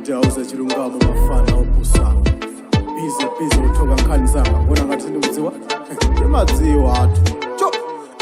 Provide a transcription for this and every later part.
Ndiauze chilungamo mafana opusawo. Busy busy uthoka nkhani zanga, ngona ngathi ndikudziwa, ndimadziwa athu cho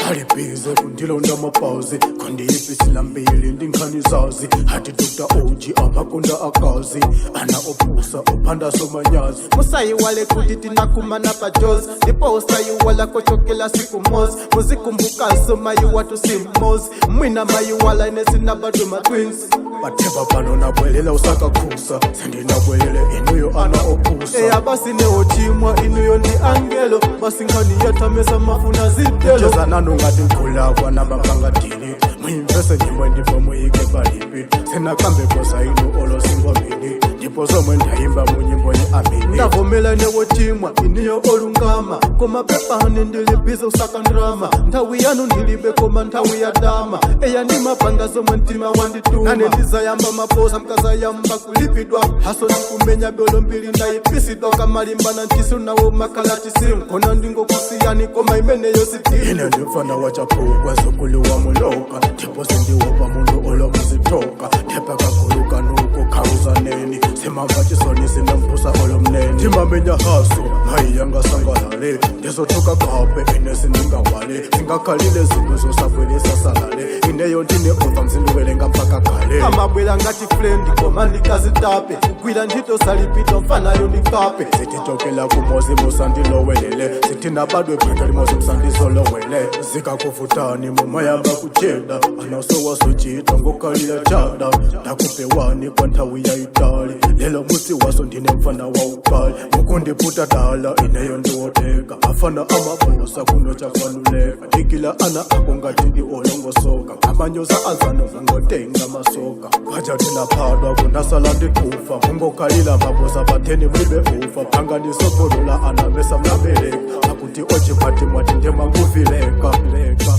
ali busy kundilonda mapauzi, kundiyiphisila mbili ndi nkhani zazi. Hati Dr Og amakunda akazi, ana opusa ophanda somanyazi. Musayiwale kuti tinakumana pa Jos, ndipo usayiwala kochokela siku mozi. Muzikumbukaso mayiwatu simozi, mwina mayiwala ine sinabadwe ma twins. Batheba pano nabwelela usakakhusa, sendinabwelele inuyo ana opusa. Eya, basi newochimwa, inuyo ndi angelo. Basi nkhani yathamesa mafuna zitelo. Cheza nanu ngati nkhulakwa namapangadili, muyimvese nyimbo ndipo muyike palipi. Sinakambe kosa inu olosingwamini, ndipo zomwe ndayimba munyimbo ni amini. Ndavomela newochimwa, iniyo olungama, koma pepane ndili busy usaka ndrama. Nthawi yanu ndilibe, koma nthawi ya dama. Eya, ndimapanga zomwe mtima wandituma. Nane ndizayamba maposa mkazayamba kulipidwa. Haso ndikumenya bolo mbili ndayipisidwa. Kamalimbana nchisu nawo makhala chisimu kona ndingokusiyani, koma imeneyo sitili. Ine ndimfana wachapukwa zukulu wamuloka, ndipo sindiwopa mundu olomuzitoka. Thepa kakhulu nuko khawuzaneni, simamva chisoni sinempusa olomnene. Ndimamenya haso mayiyangasangalale, ndizothuka kape ine sindingawale. Singakhalile zinto zosabwelisa salale, ineyo ndine ova mzindiwelenga mpaka kale. Amabwela ngati friend koma ndikazitape, kugwira ntchito salipidwa, mfanayo ndikape. Sititokela kumozi musandilowelele, sithinabadwe bheka limozi musandizolowele. Zikakuvutani mumayamba kucheda, anasowasochita ngokhalila chada. Ndakupewani kwa nthawi yaitali, lelo musi waso ndine mfana waukali. Mukundiputa dala, ineyo ndiwoteka. Afana amabusa kuno chakwanuleka, ndikila ana ako ngati ndi olongosoka. Amanyoza azano mungotenga masoka, kaja tinaphadwa kunasala ndikufa. Mungokhalila mabusa patheni mlibe ufa, phanganisogolola anamesa mnabereka. Akuti ojiphathi mwati ndemangufileka leka.